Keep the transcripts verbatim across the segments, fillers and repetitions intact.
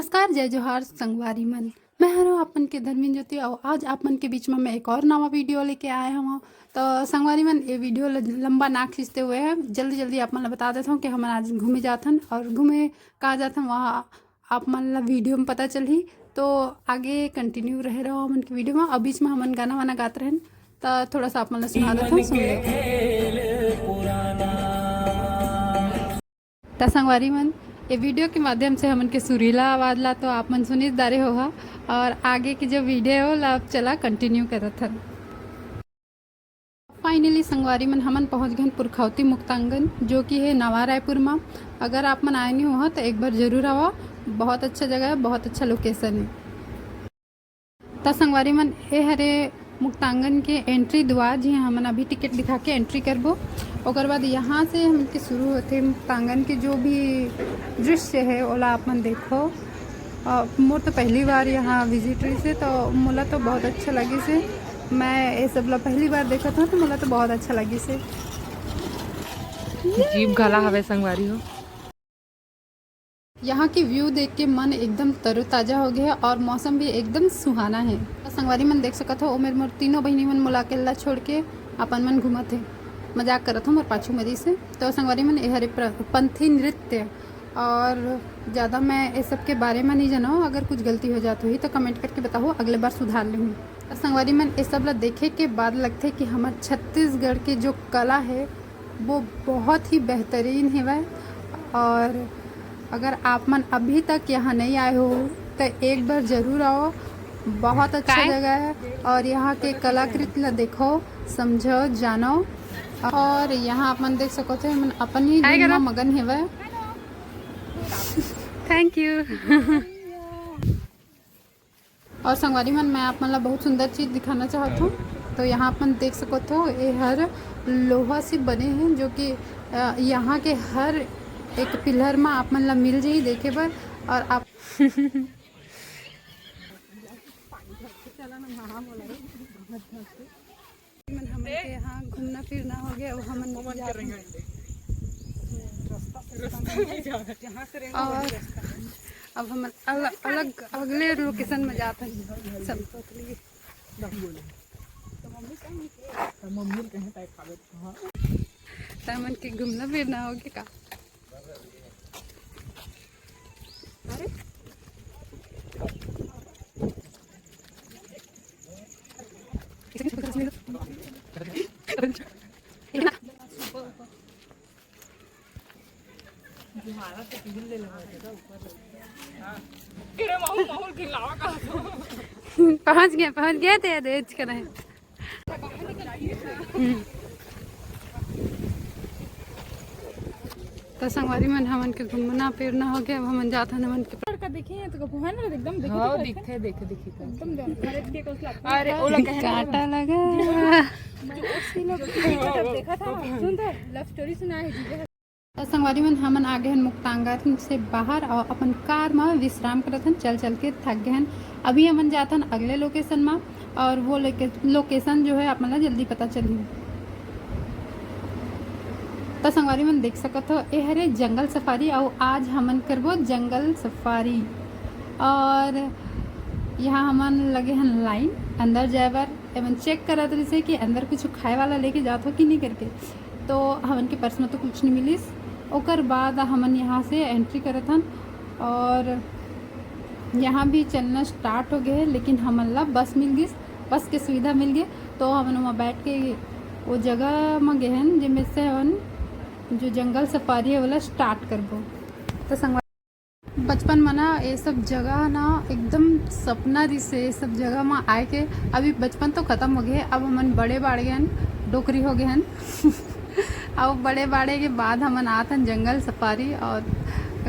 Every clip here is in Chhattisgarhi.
नमस्कार, जय जोहार संगवारी मन, मैं हरों आप मन के धर्मेन ज्योति। और आज आप मन के बीच में मैं एक और नवा वीडियो लेके आए हूँ। तो संगवारी मन, ये वीडियो ल-, लंबा ना खींचते हुए है, जल्दी जल्दी आप मन ला बता देता हूँ कि हमन आज घूमे जाथन और घूमे कहाँ जाथन, वहाँ आप मन ला वीडियो में पता चलही। तो आगे कंटिन्यू रहे रहो हमन के वीडियो में। और बीच में हमन गाना वाना गात रहन, तो थोड़ा सा आप मन ला सुना देता हूँ, सुन लो। त संगवारी मन, ये वीडियो के माध्यम से हमन के सुरीला आवाज ला तो आप मन सुनिस डारे होहा, और आगे के जो वीडियो ला अब चला कंटिन्यू करत हन। फाइनली संगवारी मन, हमन पहुंच गए पुरखौती मुक्तांगन, जो कि है नवा रायपुर में। अगर आप मन आए नहीं हो तो एक बार जरूर आवा, बहुत अच्छा जगह है, बहुत अच्छा लोकेशन है। त संगवारी मन, ए हरे मुक्तांगन के एंट्री द्वार, जिहां हमन अभी टिकट दिखा के एंट्री करबो। ओकर बाद यहाँ से हमन के शुरू होथे मुक्तांगन के जो भी दृश्य है, ओला आप मन देखो। अ, मोर तो पहली बार यहाँ विजिट रहिस हे, तो मोला तो बहुत अच्छा लगिस हे। मैं ये सब ला पहली बार देखत हूँ, तो मोला तो बहुत अच्छा लगिस हे। जीभ घला हवे संगवारी हो। यहाँ के व्यू देख के मन एकदम तरोताजा हो गया है और मौसम भी एकदम सुहाना है। संगवारी मन देख सकत हो, ओमेर मोर तीनों बहिनी मन मोला अकेला छोड़ के अपन मन घूमत हे, मजाक करत हो मोर पाछू मरी से। तो संगवारी मन, ए हरे प्र-, पंथी नृत्य, और ज़्यादा मैं ये सब के बारे में नहीं जानव। अगर कुछ गलती हो जात होही तो कमेंट करके बताओ, अगले बार सुधार लेहूँ। और संगवारी मन, ये सब ला देखे के बाद लगथे कि हमर छत्तीसगढ़ के जो कला है वो बहुत ही बेहतरीन हेवय। और अगर आप मन अभी तक यहाँ नहीं आए हो तो एक बार जरूर आओ, बहुत अच्छा काय? जगह है। और यहाँ के कलाकृति ला देखो, समझो, जानो। और यहाँ आप मन देख सकत हो, मन अपन ही हाय धुन करो। में मगन हेवय। Thank you. और संगवारी मन, मैं आप मन ला बहुत सुंदर चीज दिखाना चाहत हूँ। तो यहाँ आप मन देख सकत हो, ये हर लोहा से बने हैं, जो कि, अ, यहाँ के हर एक पिलर में आप मन ला मिल जाही देखे बर। और आप मन, हमन के यहाँ घूमना फिरना हो गया, अब हमन जात हन। रास्ता नहीं जा रहा। जहाँ से रहेंगे, और वही रास्ता है। अब हमन अल-, अलग, अगले लोकेशन में जात हन। सब तो मम्मी कहीं टाइप हालत, हाँ। त हमन के घूमना फिरना हो गया का? अरे, पहुंच गए, पहुंच गए थे, देख कर रहे। तो संगवारी मन, हमन के घूमना फिरना हो गया, अब हमन जात हन हमन के लड़का देखे हैं तो कभू है ना, एकदम देखे हाँ, तो दिखथे, देखे, दिखे। एकदम जान, भारत के कौशल। अरे, ओला कहे ना। कांटा लगा। जो ओसी लोग देखा था, सुन तो, लव स्टोरी सुना है जी। तो संगवारी मन, हमन आ गए हन मुक्तांगन से बाहर और अपन कार में विश्राम करत हन, चल चल के थक गए हन। अभी हमन जात हन अगले लोकेशन में, और वो लोके-, लोकेशन जो है आप मन ला जल्दी पता चलही। तो संगवारी मन देख सकत हो, ए हरे जंगल सफारी, और आज हमन करबो जंगल सफारी। और यहाँ हमन लगे हन लाइन अंदर जाए बर, एमन चेक करत रहिसे कि अंदर कुछ खाए वाला लेके जात हो कि नहीं करके। तो हमन के पर्स में तो कुछ नहीं मिलिस। ओकर बाद हमन यहाँ से एंट्री करत हन और यहाँ भी चलना स्टार्ट हो गए हे, लेकिन हमन ला बस मिल गिस, बस के सुविधा मिल गए। तो हमन वहाँ बैठ के वो जगह में गए हन, जेमे से हमन जो जंगल सफारी है, वाला स्टार्ट करबो। तो संगवारी बचपन में ना, ये सब जगह ना एकदम सपना रिहिसे, ये सब जगह में आए के। अभी बचपन तो खत्म हो गए, अब हमन बड़े बाढ़ गए हन, डोकरी हो गए हन। अब बड़े बाढ़े के बाद हमन आत हन जंगल सफारी और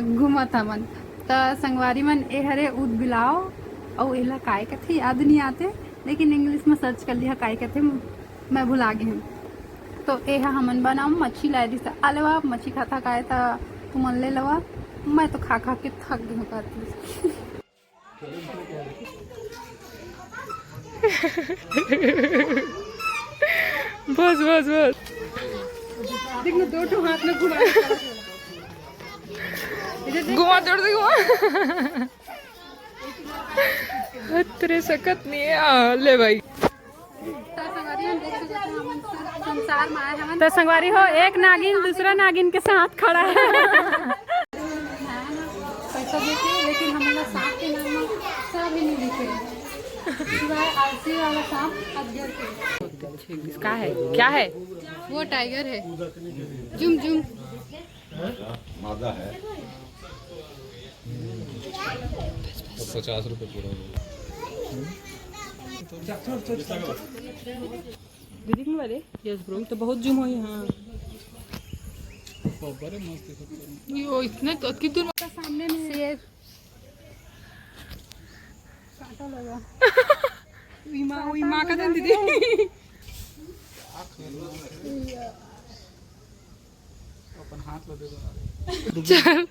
घूमत हमन। त संगवारी मन, ए हरे ऊद बिलाव, अउ एला काय कथे याद नहीं आते, लेकिन इंग्लिश में सर्च कर लिहा काय कथे। मैं भुला गे हूँ। तो ए ह हमन बर ना मच्छी लाए दिस। आ लेवा, मच्छी खाता काय त तुमन ले लेवा, मैं तो खा खा के थक गे हूँ कहत रहिस। बस, बस, बस। देख ना, दो ठो हाथ में घुमा। घुमा, जोर से घुमा। हतरे सकत नहीं है। आ, ले भाई। त संगवारी हो, एक नागिन दूसरा नागिन के साथ खड़ा है। पैसा देके, लेकिन हमला सांप के नाम में सांप भी नहीं दिखे, सिवाय आलसी वाला सांप अजगर के। का है? क्या है? वो टाइगर है। Zoom zoom. मादा है। पचास रुपए पूरा। दीदी के वाले? Yes bro. तो बहुत जूम होई। हाँ। यो, इतने तो, अतकी दूर। सामने में शेर। कांटा लगा। उई माँ, उई माँ का दे दीदी। अपन हाथ लगे बना रहे। चल।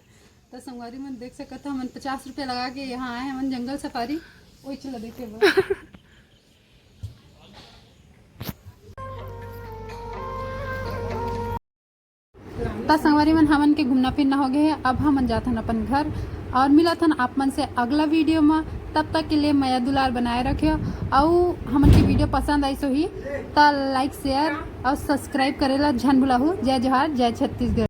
त संगवारी मन देख सकत ह, हमन पचास रुपया लगा के यहाँ आए हैं, हमन जंगल सफारी, ओई चला देखे बर। त संगवारी मन, हमन के घूमना फिरना हो गए है, अब हमन जाथन अपन घर और मिलत हन आप मन से अगला वीडियो में। तब तक के लिए मया दुलार बनाए रखे, अउ हमन के वीडियो पसंद आइस होही त लाइक, शेयर और सब्सक्राइब करेला झन भुलाहू। जय जोहार, जय छत्तीसगढ़।